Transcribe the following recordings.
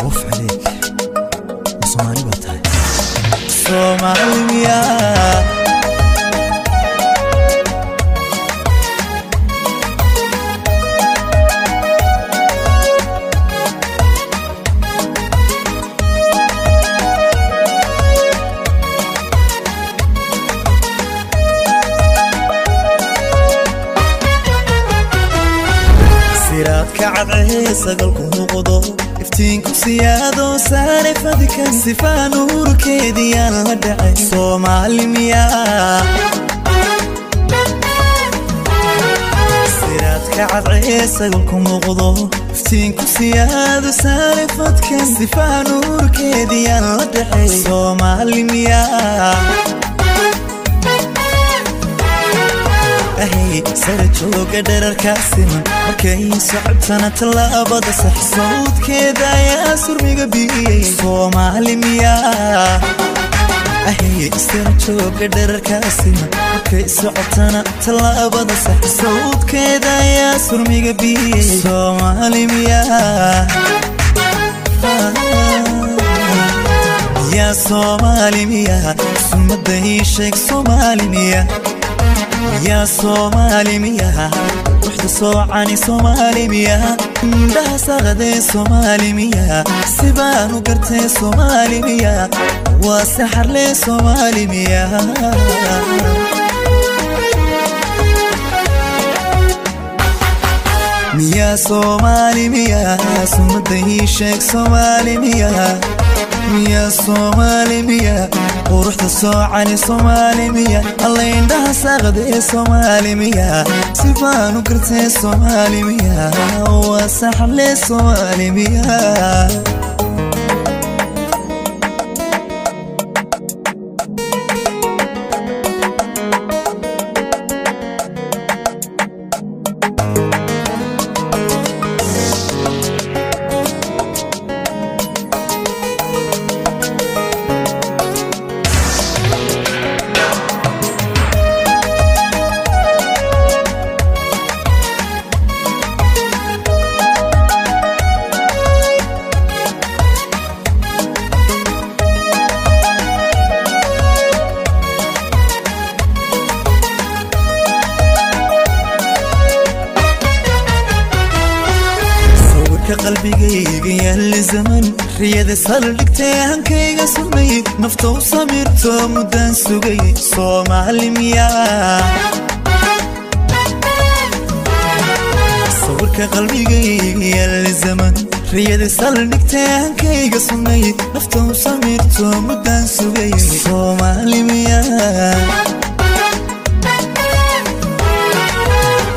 Waf caleek, ma Soomaali baa tahay? Soomaali miyaa? Siraadka cadcee sagalku muuqdo, iftiinku siyaado saare fadka, sifaa nuurkeediyaan la dhacay. Soomaali miyaa? Siraadka cadcee sagalku muuqdo, iftiinku siyaado saare fadka, sifaa nuurkeediyaan la dhacay. Soomaali miyaa? Ahay, sara jooga dherarkaa siman, markay socotana tallaabada sax, sawdkeeda ayaa surmiga biyey. Soomaali miyaa? Ahay, sara jooga dherarkaa siman, markay socotana tallaabada sax, sawdkeeda ayaa surmiga biyey. Soomaali miyaa? Yaa Soomaali miyaa? Sumada ii sheeg, Soomaali miyaa? Yaa Soomaali miyaa? Quruxda soocani Soomaali miyaa? Indhaha saqadee Soomaali miyaa? Sibaan u gartee Soomaali miyaa? Waa saxarlee Soomaali miyaa? Miyaa Soomaali miyaa? Sumada ii sheeg, Soomaali miyaa? Miyaa Soomaali miyaa? Quruxda soocani Soomaali miyaa? Alla indhaha saqadee Soomaali miyaa? Sifaan u gartee Soomaali miyaa? Waa saxle Soomaali miyaa? Sawirka qalbigayga yaalla zaman, riyada saldhigtay, hankayga sumay, nafta u samirto muddaan sugay. Soomaali miyaa? Sawirka qalbigayga yaalla zaman, riyada saldhigtay, hankayga sumay, nafta u samirto muddaan sugay. Soomaali miyaa?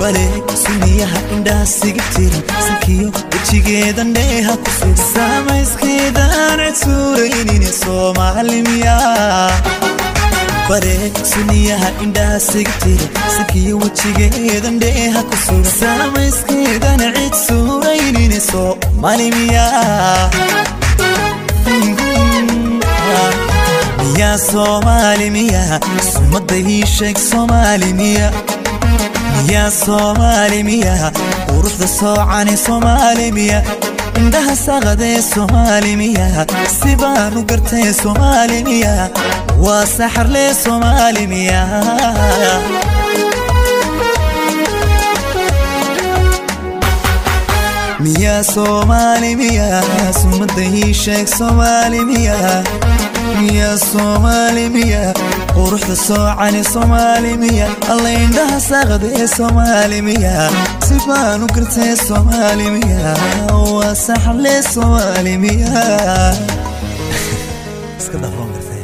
Bale suniyaha indhaha siga tiran, sankiyo wejigeedan dheeha ku sug, samayskeedaan cid suuraynin. Soomaali miyaa? Bale suniyaha indhaha siga tiran, sankiyo wejigeedan dheeha ku sug, samayskeedan cid suuraynin. Soomaali miyaa? Miyaa Soomaali miyaa? Sumada ii sheeg, Soomaali miyaa? Miyaa Soomaali miyaa? Quruxda soocani Soomaali miyaa? Indhaha saqadee Soomaali miyaa? Sibaan u gartee Soomaali miyaa? Waa saxarlee Soomaali miyaa? Miyaa Soomaali miyaa? Sumada ii sheeg, Soomaali miyaa? Miyaa Soomaali miyaa? Quruxda soocani Soomaali miyaa? Alla indhaha saqadee Soomaali miyaa? Sibaan u gartee Soomaali miyaa? Waa saxle Soomaali miyaa? Iska dhaaf, waan gartay.